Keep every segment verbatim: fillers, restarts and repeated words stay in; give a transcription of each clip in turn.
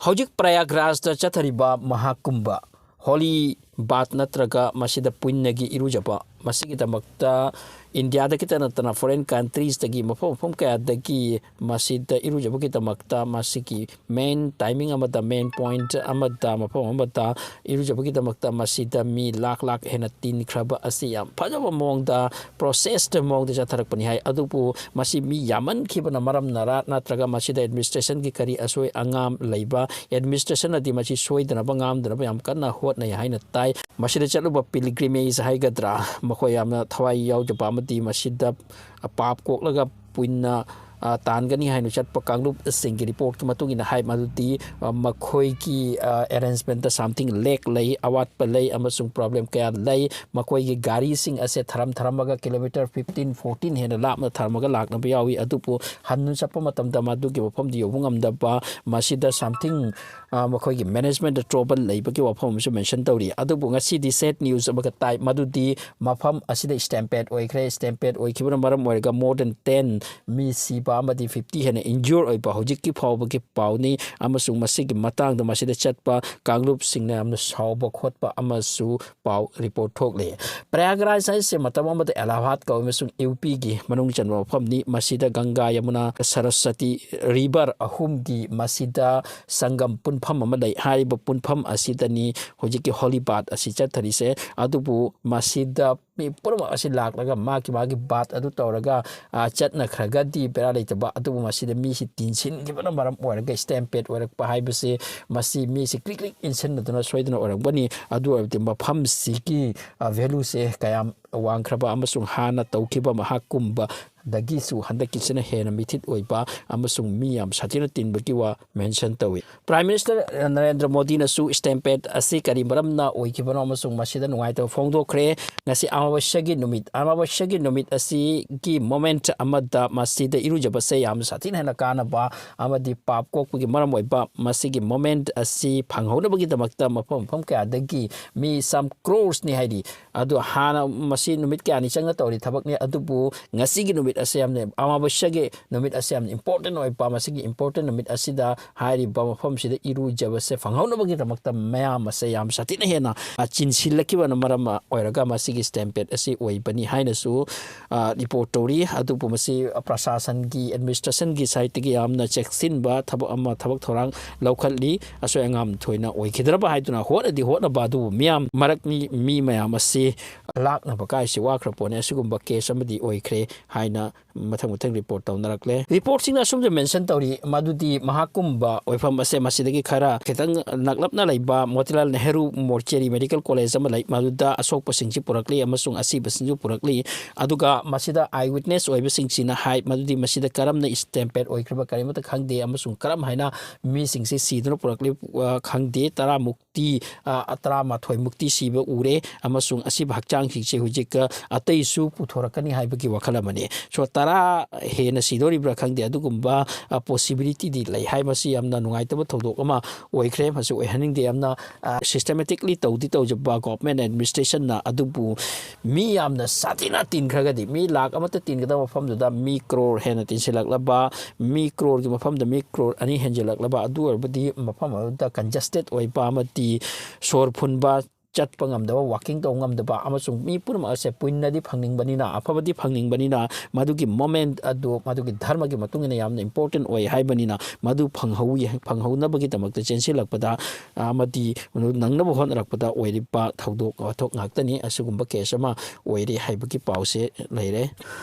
ꯍꯧꯖꯤꯛ ꯄ꯭ꯔꯌꯥꯒ꯭ꯔꯥꯖꯇ ꯆꯠꯊꯔꯤꯕ ꯃꯍꯥꯀꯨꯝꯚ, ꯍꯣꯂꯤ ꯕꯥꯊ ꯅꯠꯇ꯭ꯔꯒ ꯃꯁꯤꯗ ꯄꯨꯟꯅꯒꯤ ꯏꯔꯨꯖꯕ, ꯃꯁꯤꯒꯤꯗꯃꯛꯇ ꯏꯟꯗꯤꯌꯥꯗꯒꯤꯇ ꯅꯠꯇꯅ ꯐꯣꯔꯦꯟ ꯀꯟꯇ꯭ꯔꯤꯁꯇꯒꯤ, ꯃꯐꯝ ꯃꯐꯝ ꯀꯌꯥꯗꯒꯤ ꯃꯁꯤꯗ ꯏꯔꯨꯖꯕꯒꯤꯗꯃꯛꯇ ꯃꯁꯤꯒꯤ ꯃꯦꯟ ꯇꯥꯏꯃꯤꯡ ꯑꯃꯗ, ꯃꯦꯟ ꯄꯣꯏꯟꯠ ꯑꯃꯗ, ꯃꯐꯝ ꯑꯃꯗ ꯏꯔꯨꯖꯕꯒꯤꯗꯃꯛꯇ ꯃꯁꯤꯗ ꯃꯤ ꯂꯥꯛ ꯂꯥꯛ ꯍꯦꯟꯅ ꯇꯤꯟꯈ꯭ꯔꯕ ꯑꯁꯤ ꯌꯥꯝ ꯐꯖꯕ ꯃꯑꯣꯡꯗ, ꯄ꯭ꯔꯣꯁꯦꯁꯇ ꯃꯑꯣꯡꯗ ꯆꯠꯊꯔꯛꯄꯅꯤ ꯍꯥꯏ꯫ ꯑꯗꯨꯕꯨ ꯃꯁꯤ ꯃꯤ ꯌꯥꯝꯃꯟꯈꯤꯕꯅ ꯃꯔꯝꯅꯔ ꯅꯠꯇ꯭ꯔꯒ ꯃꯁꯤꯗ ꯑꯦꯗꯃꯤꯅꯤꯁꯇ꯭ꯔꯦꯁꯟꯒꯤ ꯀꯔꯤ ꯑꯁꯣꯏ ꯑꯉꯥꯝ ꯂꯩꯕ, ꯑꯦꯗꯃꯤꯅꯤꯁꯇ꯭ꯔꯦꯁꯟꯅꯗꯤ ꯃꯁꯤ ꯁꯣꯏꯗꯅꯕ ꯉꯥꯝꯗꯅꯕ ꯌꯥꯝ ꯀꯟꯅ ꯍꯣꯠꯅꯩ ꯍꯥꯏꯅ ꯇꯥꯏ꯫ ꯃꯁꯤꯗ ꯆꯠꯂꯨꯕ ꯄꯤꯜꯒ꯭ꯔꯤꯃꯦꯖ ꯍꯥꯏꯒꯗ꯭ꯔꯥ, ꯃꯈꯣꯏ ꯌꯥꯝꯅ ꯊꯋꯥꯏ ꯌꯥꯎꯖꯕ ꯑꯃꯗꯤ ꯃꯁꯤꯗ ꯄꯥꯞ ꯀꯣꯛꯂꯒ ꯄꯨꯟꯅ, ꯑ, ꯇꯥꯟꯒꯅꯤ ꯍꯥꯏꯅ ꯆꯠꯄ ꯀꯥꯡꯂꯨꯞꯁꯤꯡꯒꯤ ꯔꯤꯄꯣꯔꯠꯀꯤ ꯃꯇꯨꯡ ꯏꯟꯅ ꯍꯥꯏ ꯃꯗꯨꯗꯤ, ꯑ, ꯃꯈꯣꯏꯒꯤ, ꯑ, ꯑꯦꯔꯦꯟꯖꯃꯦꯟꯇ something ꯂꯦꯛ ꯂꯩ, ꯑꯋꯥꯠꯄ ꯂꯩ ꯑꯃꯁꯨꯡ ꯄ꯭ꯔꯣꯕ꯭ꯂꯦꯝ ꯀꯌꯥ ꯂꯩ꯫ ꯃꯈꯣꯏꯒꯤ ꯒꯥꯔꯤꯁꯤꯡ ꯑꯁꯦ ꯊꯔꯝ ꯊꯔꯝꯃꯒ ꯀꯤꯂꯣꯃꯤꯇꯔ ꯐꯤꯐꯇꯤꯟ, ꯐꯣꯔꯇꯤꯟ ꯍꯦꯟꯅ ꯂꯥꯞꯅ ꯊꯔꯝꯃꯒ ꯂꯥꯛꯅꯕ ꯌꯥꯎꯏ꯫ ꯑꯗꯨꯕꯨ ꯍꯟꯅ ꯆꯠꯄ ꯃꯇꯝꯗ ꯃꯗꯨꯒꯤ ꯃꯐꯝꯗꯨ ꯌꯧꯕ ꯉꯝꯗꯕ, ꯃꯁꯤꯗ something, ꯑ, ꯃꯈꯣꯏꯒꯤ ꯃꯦꯅꯦꯖꯃꯦꯟꯇ ꯇ꯭ꯔꯣꯕꯜ ꯂꯩꯕꯒꯤ ꯋꯥꯐꯝ ꯑꯃꯁꯨ ꯃꯦꯟꯁꯟ ꯇꯧꯔꯤ꯫ ꯑꯗꯨꯕꯨ ꯉꯁꯤꯗꯤ ꯁꯦꯗ ꯅ꯭ꯌꯨꯁ ꯑꯃꯒ ꯇꯥꯏ, ꯃꯗꯨꯗꯤ ꯃꯐꯝ ꯑꯁꯤꯗ ꯁ꯭ꯇꯦꯝꯄꯦꯗ ꯑꯣꯏꯈ꯭ꯔꯦ꯫ ꯁ꯭ꯇꯦꯝꯄꯦꯗ ꯑꯣꯏꯈꯤꯕꯅ ꯃꯔꯝ ꯑꯣꯏꯔꯒ more than ten ꯃꯤ ꯁꯤꯕ ꯑꯃꯗꯤ ꯐꯤꯐꯇꯤ ꯍꯦꯟꯅ ꯏꯟꯖ꯭ꯌꯨꯔ ꯑꯣꯏꯕ ꯍꯧꯖꯤꯛꯀꯤ ꯐꯥꯎꯕꯒꯤ ꯄꯥꯎꯅꯤ꯫ ꯑꯃꯁꯨꯡ ꯃꯁꯤꯒꯤ ꯃꯇꯥꯡꯗ ꯃꯁꯤꯗ ꯆꯠꯄ ꯀꯥꯡꯂꯨꯞꯁꯤꯡꯅ ꯌꯥꯝꯅ ꯁꯥꯎꯕ ꯈꯣꯠꯄ ꯑꯃꯁꯨ ꯄꯥꯎ ꯔꯤꯄꯣꯔꯠ ꯊꯣꯛꯂꯤ꯫ ꯄ꯭ꯔꯌꯥꯒꯔꯥꯖ ꯍꯥꯏꯁꯦ ꯃꯇꯝ ꯑꯃꯗ ꯑꯦꯂꯥꯍꯥꯕꯥꯗ ꯀꯧꯏ ꯑꯃꯁꯨꯡ ꯌꯨ ꯄꯤꯒꯤ ꯃꯅꯨꯡ ꯆꯟꯕ ꯃꯐꯝꯅꯤ꯫ ꯃꯁꯤꯗ ꯒꯪꯒꯥ, ꯌꯃꯨꯅꯥ, ꯁꯔꯁꯋꯇꯤ ꯔꯤꯚꯔ ꯑꯍꯨꯝꯒꯤ ꯃꯁꯤꯗ ꯁꯪꯒꯝ ꯄꯨꯟꯐꯝ ꯑꯃ ꯂꯩ꯫ ꯍꯥꯏꯔꯤꯕ ꯄꯨꯟꯐꯝ ꯑꯁꯤꯗꯅꯤ ꯍꯧꯖꯤꯛꯀꯤ ꯍꯣꯂꯤ ꯕꯥꯊ ꯑꯁꯤ ꯆꯠꯊꯔꯤꯁꯦ꯫ ꯑꯗꯨꯕꯨ ꯃꯁꯤꯗ ꯃꯤ ꯄꯨꯝꯅꯃꯛ ꯑꯁꯤ ꯂꯥꯛꯂꯒ ꯃꯥꯒꯤ ꯃꯥꯒꯤ ꯕꯥꯊ ꯑꯗꯨ ꯇꯧꯔꯒ, ꯑ, ꯆꯠꯅꯈ꯭ꯔꯒꯗꯤ ꯕꯦꯔꯥ ꯂꯩꯇꯕ꯫ ꯑꯗꯨꯕꯨ ꯃꯁꯤꯗ ꯃꯤꯁꯤ ꯇꯤꯟꯁꯤꯟꯈꯤꯕꯅ ꯃꯔꯝ ꯑꯣꯏꯔꯒ ꯁ꯭ꯇꯦꯝꯄꯦꯗ ꯑꯣꯏꯔꯛꯄ ꯍꯥꯏꯕꯁꯤ ꯃꯁꯤ ꯃꯤꯁꯤ ꯀ꯭ꯔꯤꯛ ꯀ꯭ꯔꯤꯛ ꯏꯟꯁꯤꯟꯅꯗꯨꯅ ꯁꯣꯏꯗꯅ ꯑꯣꯏꯔꯝꯒꯅꯤ꯫ ꯑꯗꯨ ꯑꯣꯏꯔꯕꯗꯤ ꯃꯐꯝꯁꯤꯒꯤ, ꯑ, ꯚꯦꯂꯨꯁꯦ ꯀꯌꯥꯝ ꯋꯥꯡꯈ꯭ꯔꯕ ꯑꯃꯁꯨꯡ ꯍꯥꯟꯅ ꯇꯧꯈꯤꯕ ꯃꯍꯥꯛꯀꯨꯝꯕꯗꯒꯤꯁꯨ ꯍꯟꯗꯛꯀꯤꯁꯤꯅ ꯍꯦꯟꯅ ꯃꯤꯊꯤꯠ ꯑꯣꯏꯕ ꯑꯃꯁꯨꯡ ꯃꯤ ꯌꯥꯝ ꯁꯥꯊꯤꯅ ꯇꯤꯟꯕꯒꯤ ꯋꯥ ꯃꯦꯟꯁꯟ ꯇꯧꯏ꯫ ꯄ꯭ꯔꯥꯏꯝ ꯃꯤꯅꯤꯁꯇꯔ ꯅꯔꯦꯟꯗ꯭ꯔ ꯃꯣꯗꯤꯅꯁꯨ ꯁ꯭ꯇꯦꯝꯄꯦꯗ ꯑꯁꯤ ꯀꯔꯤ ꯃꯔꯝꯅ ꯑꯣꯏꯈꯤꯕꯅꯣ ꯑꯃꯁꯨꯡ ꯃꯁꯤꯗ ꯅꯨꯡꯉꯥꯏꯇꯕ ꯐꯣꯡꯗꯣꯛꯈ꯭ꯔꯦ꯫ ꯉꯁꯤ ꯑꯃꯥꯕꯁ꯭ꯌꯥꯒꯤ ꯅꯨꯃꯤꯠ, ꯑꯃꯥꯕꯁ꯭ꯌꯥꯒꯤ ꯅꯨꯃꯤꯠ ꯑꯁꯤꯒꯤ ꯃꯣꯃꯦꯟꯠ ꯑꯃꯗ ꯃꯁꯤꯗ ꯏꯔꯨꯖꯕꯁꯦ ꯌꯥꯝꯅ ꯁꯥꯊꯤꯅ ꯍꯦꯟꯅ ꯀꯥꯟꯅꯕ ꯑꯃꯗꯤ ꯄꯥꯞ ꯀꯣꯛꯄꯒꯤ ꯃꯔꯝ ꯑꯣꯏꯕ ꯃꯁꯤꯒꯤ ꯃꯣꯃꯦꯟꯠ ꯑꯁꯤ ꯐꯪꯍꯧꯅꯕꯒꯤꯗꯃꯛꯇ ꯃꯐꯝ ꯃꯐꯝ ꯀꯌꯥꯗꯒꯤ ꯃꯤ some ꯀ꯭ꯔꯣꯔꯁꯅꯤ ꯍꯥꯏꯔꯤ꯫ ꯑꯗꯨ ꯍꯥꯟꯅ ꯃꯁꯤ ꯅꯨꯃꯤꯠ ꯀꯌꯥꯅꯤ ꯆꯪꯅ ꯇꯧꯔꯤ ꯊꯕꯛꯅꯤ, ꯑꯗꯨꯕꯨ ꯉꯁꯤꯒꯤ ꯅꯨꯃꯤꯠ ꯑꯁꯦ ꯌꯥꯝꯅ, ꯑꯃꯥꯕꯁ꯭ꯌꯥꯒꯤ ꯅꯨꯃꯤꯠ ꯑꯁꯦ ꯌꯥꯝꯅ important ꯑꯣꯏꯕ, ꯃꯁꯤꯒꯤ important ꯅꯨꯃꯤꯠ ꯑꯁꯤꯗ ꯍꯥꯏꯔꯤꯕ ꯃꯐꯝꯁꯤꯗ ꯏꯔꯨꯖꯕꯁꯦ ꯐꯪꯍꯧꯅꯕꯒꯤꯗꯃꯛꯇ ꯃꯌꯥꯝ ꯑꯁꯦ ꯌꯥꯝ ꯁꯥꯊꯤꯅ ꯍꯦꯟꯅ, ꯑ, ꯆꯤꯟꯁꯤꯜꯂꯛꯈꯤꯕꯅ ꯃꯔꯝ ꯑꯣꯏꯔꯒ ꯃꯁꯤꯒꯤ stampede ꯑꯁꯤ ꯑꯣꯏꯕꯅꯤ ꯍꯥꯏꯅꯁꯨ, ꯑ, report ꯇꯧꯔꯤ꯫ ꯑꯗꯨꯕꯨ ꯃꯁꯤ ꯄ꯭ꯔꯁꯥꯁꯟꯒꯤ, administrationꯒꯤ sideꯇꯒꯤ ꯌꯥꯝꯅ ꯆꯦꯛꯁꯤꯟꯕ ꯊꯕꯛ ꯑꯃ, ꯊꯕꯛ ꯊꯧꯔꯥꯡ ꯂꯧꯈꯠꯂꯤ꯫ ꯑꯁꯣꯏ ꯑꯉꯥꯝ ꯊꯣꯏꯅ ꯑꯣꯏꯈꯤꯗ꯭ꯔꯕ ꯍꯥꯏꯗꯨꯅ ꯍꯣꯠꯅꯗꯤ ꯍꯣꯠꯅꯕ, ꯑꯗꯨꯕꯨ ꯃꯤꯌꯥꯝ ꯃꯔꯛ ꯃꯤ, ꯃꯤ ꯃꯌꯥꯝ ꯑꯁꯤ ꯂꯥꯛꯅꯕ ꯀꯥꯏꯁꯤ ꯋꯥꯈ꯭ꯔ ꯄꯣꯠꯅꯤ꯫ ꯑꯁꯤꯒꯨꯝꯕ case ꯑꯃꯗꯤ ꯑꯣꯏꯈ꯭ꯔꯦ ꯍꯥꯏꯅ ꯃꯊꯪ ꯃꯊꯪ report ꯇꯧꯅꯔꯛꯂꯦ꯫ Reportꯁꯤꯡꯅ ꯑꯁꯨꯝꯅ mention ꯇꯧꯔꯤ, ꯃꯗꯨꯗꯤ ꯃꯍꯥꯛꯀꯨꯝꯕ ꯑꯣꯏꯐꯝ ꯑꯁꯦ ꯃꯁꯤꯗꯒꯤ ꯈꯔ ꯈꯤꯇꯪ ꯅꯛꯂꯞꯅ ꯂꯩꯕ Motilal Nehru Mortuary Medical College ꯑꯃ ꯂꯩ, ꯃꯗꯨꯗ ꯑꯁꯣꯛꯄꯁꯤꯡꯁꯤ ꯄꯨꯔꯛꯂꯤ ꯑꯃꯁꯨꯡ ꯑꯁꯤꯕꯁꯤꯡꯁꯨ ꯄꯨꯔꯛꯂꯤ꯫ ꯑꯗꯨꯒ ꯃꯁꯤꯗ eyewitness ꯑꯣꯏꯕꯁꯤꯡꯁꯤꯅ ꯍꯥꯏ, ꯃꯗꯨꯗꯤ ꯃꯁꯤꯗ ꯀꯔꯝꯅ stampede ꯑꯣꯏꯈ꯭ꯔꯤꯕ ꯀꯔꯤꯃꯠꯇ ꯈꯪꯗꯦ ꯑꯃꯁꯨꯡ ꯀꯔꯝ ꯍꯥꯏꯅ ꯃꯤꯁꯤꯡꯁꯤ ꯁꯤꯗꯨꯅ ꯄꯨꯔꯛꯂꯤ, ꯑ, ꯈꯪꯗꯦ꯫ ꯇꯔꯥꯃꯨꯛ ꯇꯤ, ꯑ, ꯇꯔꯥꯃꯥꯊꯣꯏ ꯃꯨꯛꯇꯤ ꯁꯤꯕ ꯎꯔꯦ, ꯑꯃꯁꯨꯡ ꯑꯁꯤꯕ ꯍꯛꯆꯥꯡꯁꯤꯡꯁꯦ ꯍꯧꯖꯤꯛ, ꯑ, ꯑꯇꯩꯁꯨ ꯄꯨꯊꯣꯔꯛꯀꯅꯤ ꯍꯥꯏꯕꯒꯤ ꯋꯥꯈꯜ ꯑꯃꯅꯤ꯫ So, ꯇꯔꯥ ꯍꯦꯟꯅ ꯁꯤꯗꯣꯔꯤꯕ꯭ꯔꯥ ꯈꯪꯗꯦ, ꯑꯗꯨꯒꯨꯝꯕ, ꯑ, possibilityꯗꯤ ꯂꯩ ꯍꯥꯏ꯫ ꯃꯁꯤ ꯌꯥꯝꯅ ꯅꯨꯡꯉꯥꯏꯇꯕ ꯊꯧꯗꯣꯛ ꯑꯃ ꯑꯣꯏꯈ꯭ꯔꯦ꯫ ꯃꯁꯤ ꯑꯣꯏꯍꯟꯅꯤꯡꯗꯦ꯫ ꯌꯥꯝꯅ, ꯑ, systematically ꯇꯧꯗꯤ ꯇꯧꯖꯕ government administrationꯅ, ꯑꯗꯨꯕꯨ ꯃꯤ ꯌꯥꯝꯅ ꯁꯥꯊꯤꯅ ꯇꯤꯟꯈ꯭ꯔꯒꯗꯤ, ꯃꯤ ꯂꯥꯈ ꯑꯃꯠꯇ ꯇꯤꯟꯒꯗꯕ ꯃꯐꯝꯗꯨꯗ ꯃꯤ crore ꯍꯦꯟꯅ ꯇꯤꯟꯁꯤꯜꯂꯛꯂꯕ, ꯃꯤ crore ꯒꯤ ꯃꯐꯝꯗ ꯃꯤ crore ꯑꯅꯤ ꯍꯦꯟꯖꯤꯜꯂꯛꯂꯕ, ꯑꯗꯨ ꯑꯣꯏꯔꯕꯗꯤ ꯃꯐꯝ ꯑꯗꯨꯗ congested ꯑꯣꯏꯕ ꯑꯃꯗꯤ ꯁꯣꯔ ꯐꯨꯟꯕ, ꯆꯠꯄ ꯉꯝꯗꯕ, walking ꯇꯧꯕ ꯉꯝꯗꯕ, ꯑꯃꯁꯨꯡ ꯃꯤ ꯄꯨꯝꯅꯃꯛ ꯑꯁꯦ ꯄꯨꯟꯅꯗꯤ ꯐꯪꯅꯤꯡꯕꯅꯤꯅ, ꯑꯐꯕꯗꯤ ꯐꯪꯅꯤꯡꯕꯅꯤꯅ, ꯃꯗꯨꯒꯤ moment ꯑꯗꯨ ꯃꯗꯨꯒꯤ ꯙꯔꯃꯒꯤ ꯃꯇꯨꯡ ꯏꯟꯅ ꯌꯥꯝꯅ important ꯑꯣꯏ ꯍꯥꯏꯕꯅꯤꯅ, ꯃꯗꯨ ꯐꯪꯍꯧꯏ, ꯐꯪꯍꯧꯅꯕꯒꯤꯗꯃꯛꯇ ꯆꯦꯟꯁꯤꯜꯂꯛꯄꯗ, ꯑꯃꯗꯤ ꯃꯗꯨ ꯅꯪꯅꯕ ꯍꯣꯠꯅꯔꯛꯄꯗ ꯑꯣꯏꯔꯤꯕ ꯊꯧꯗꯣꯛ ꯋꯥꯊꯣꯛ ꯉꯥꯛꯇꯅꯤ꯫ ꯑꯁꯤꯒꯨꯝꯕ case ꯑꯃ ꯑꯣꯏꯔꯦ ꯍꯥꯏꯕꯒꯤ ꯄꯥꯎꯁꯦ ꯂꯩꯔꯦ꯫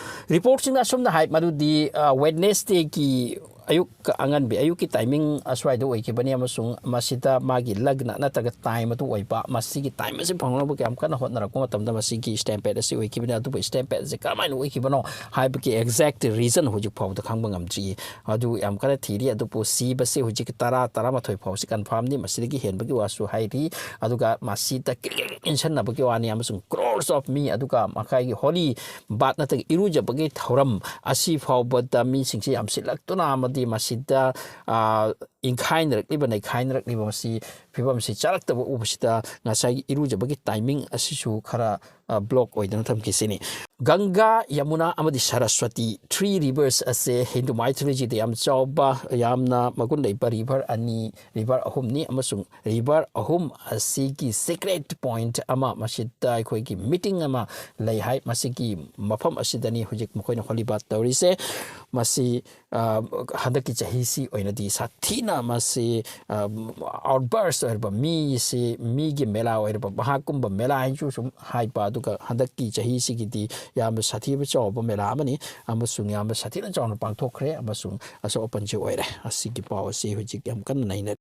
Reportꯁꯤꯡꯅ ꯑꯁꯨꯝꯅ ꯍꯥꯏ, ꯃꯗꯨꯗꯤ, ꯑ, Wednesdayꯒꯤ ꯑꯌꯨꯛ, ꯑꯉꯟꯕꯤ ꯑꯌꯨꯛꯀꯤ timing ꯑꯁ꯭ꯋꯥꯏꯗ ꯑꯣꯏꯈꯤꯕꯅꯤ, ꯑꯃꯁꯨꯡ ꯃꯁꯤꯗ ꯃꯥꯒꯤ ꯂꯒꯅ ꯅꯠꯇ꯭ꯔꯒ time ꯑꯗꯨ ꯑꯣꯏꯕ, ꯃꯁꯤꯒꯤ time ꯑꯁꯤ ꯐꯪꯅꯕꯒꯤ ꯌꯥꯝ ꯀꯟꯅ ꯍꯣꯠꯅꯔꯛꯄ ꯃꯇꯝꯗ ꯃꯁꯤꯒꯤ stampede ꯑꯁꯤ ꯑꯣꯏꯈꯤꯕꯅꯤ꯫ ꯑꯗꯨꯕꯨ stampede ꯑꯁꯤ ꯀꯔꯝꯍꯥꯏꯅ ꯑꯣꯏꯈꯤꯕꯅꯣ ꯍꯥꯏꯕꯒꯤ exact reason ꯍꯧꯖꯤꯛ ꯐꯥꯎꯕꯗ ꯈꯪꯕ ꯉꯝꯗ꯭ꯔꯤ꯫ ꯑꯗꯨ ꯌꯥꯝ ꯀꯟꯅ ꯊꯤꯔꯤ꯫ ꯑꯗꯨꯕꯨ ꯁꯤꯕꯁꯤ ꯍꯧꯖꯤꯛ ꯇꯔꯥ, ꯇꯔꯥꯃꯥꯊꯣꯏ ꯐꯥꯎꯕꯁꯤ confirmꯗꯤ, ꯃꯁꯤꯗꯒꯤ ꯍꯦꯟꯕꯒꯤ ꯋꯥꯁꯨ ꯍꯥꯏꯔꯤ꯫ ꯑꯗꯨꯒ ꯃꯁꯤꯗ ꯀꯤꯛ ꯀꯤꯛ ꯏꯟꯁꯤꯟꯅꯕꯒꯤ ꯋꯥꯅꯤ, ꯑꯃꯁꯨꯡ crore numbers of ꯃꯤ, ꯑꯗꯨꯒ ꯃꯈꯥꯏꯒꯤ holy bath ꯅꯠꯇ꯭ꯔꯒ ꯏꯔꯨꯖꯕꯒꯤ ꯊꯧꯔꯝ ꯑꯁꯤ ꯐꯥꯎꯕꯗ ꯃꯤꯁꯤꯡꯁꯤ ꯌꯥꯝꯁꯤꯜꯂꯛꯇꯨꯅ ꯑꯃꯗꯤ ꯃꯁꯤꯗ, ꯑ, ꯏꯪꯈꯥꯏꯅꯔꯛꯂꯤꯕ, ꯅꯩꯈꯥꯏꯅꯔꯛꯂꯤꯕ ꯃꯁꯤ ꯐꯤꯕꯝꯁꯤ ꯆꯥꯔꯛꯇꯕ ꯎꯕꯁꯤꯗ ꯉꯁꯥꯏꯒꯤ ꯏꯔꯨꯖꯕꯒꯤ timing ꯑꯁꯤꯁꯨ ꯈꯔ, ꯑ, block ꯑꯣꯏꯗꯅ ꯊꯝꯈꯤꯁꯤꯅꯤ꯫ ꯒꯪꯒꯥ, ꯌꯃꯨꯅꯥ ꯑꯃꯗꯤ ꯁꯔꯁ꯭ꯋꯇꯤ, three rivers ꯑꯁꯦ ꯍꯤꯟꯗꯨ mythologyꯗ ꯌꯥꯝ ꯆꯥꯎꯕ, ꯌꯥꯝꯅ ꯃꯒꯨꯟ ꯂꯩꯕ river ꯑꯅꯤ, river ꯑꯍꯨꯝꯅꯤ, ꯑꯃꯁꯨꯡ river ꯑꯍꯨꯝ ꯑꯁꯤꯒꯤ sacred point ꯑꯃ, ꯃꯁꯤꯗ ꯑꯩꯈꯣꯏꯒꯤ meeting ꯑꯃ ꯂꯩ ꯍꯥꯏ꯫ ꯃꯁꯤꯒꯤ ꯃꯐꯝ ꯑꯁꯤꯗꯅꯤ ꯍꯧꯖꯤꯛ ꯃꯈꯣꯏꯅ holy bath ꯇꯧꯔꯤꯁꯦ꯫ ꯃꯁꯤ, ꯑ, ꯍꯟꯗꯛꯀꯤ ꯆꯍꯤꯁꯤ ꯑꯣꯏꯅꯗꯤ ꯁꯥꯊꯤꯅ ꯃꯁꯤ, ꯑ, outburst ꯑꯣꯏꯔꯕ ꯃꯤꯁꯤ, ꯃꯤꯒꯤ ꯃꯦꯂꯥ ꯑꯣꯏꯔꯕ ꯃꯍꯥꯀꯨꯝꯚ ꯃꯦꯂꯥ ꯍꯥꯏꯅꯁꯨ ꯁꯨꯝ ꯍꯥꯏꯕ, ꯑꯗꯨꯒ ꯍꯟꯗꯛꯀꯤ ꯆꯍꯤꯁꯤꯒꯤꯗꯤ ꯌꯥꯝꯅ ꯁꯥꯊꯤꯕ ꯆꯥꯎꯕ ꯃꯦꯂꯥ ꯑꯃꯅꯤ ꯑꯃꯁꯨꯡ ꯌꯥꯝꯅ ꯁꯥꯊꯤꯅ ꯆꯥꯎꯅ ꯄꯥꯡꯊꯣꯛꯈ꯭ꯔꯦ ꯑꯃꯁꯨꯡ ꯑꯁꯣꯛ ꯑꯄꯟꯁꯨ ꯑꯣꯏꯔꯦ꯫ ꯑꯁꯤꯒꯤ ꯄꯥꯎ ꯑꯁꯤ ꯍꯧꯖꯤꯛ ꯌꯥꯝ ꯀꯟꯅ ꯅꯩꯅꯔꯤ꯫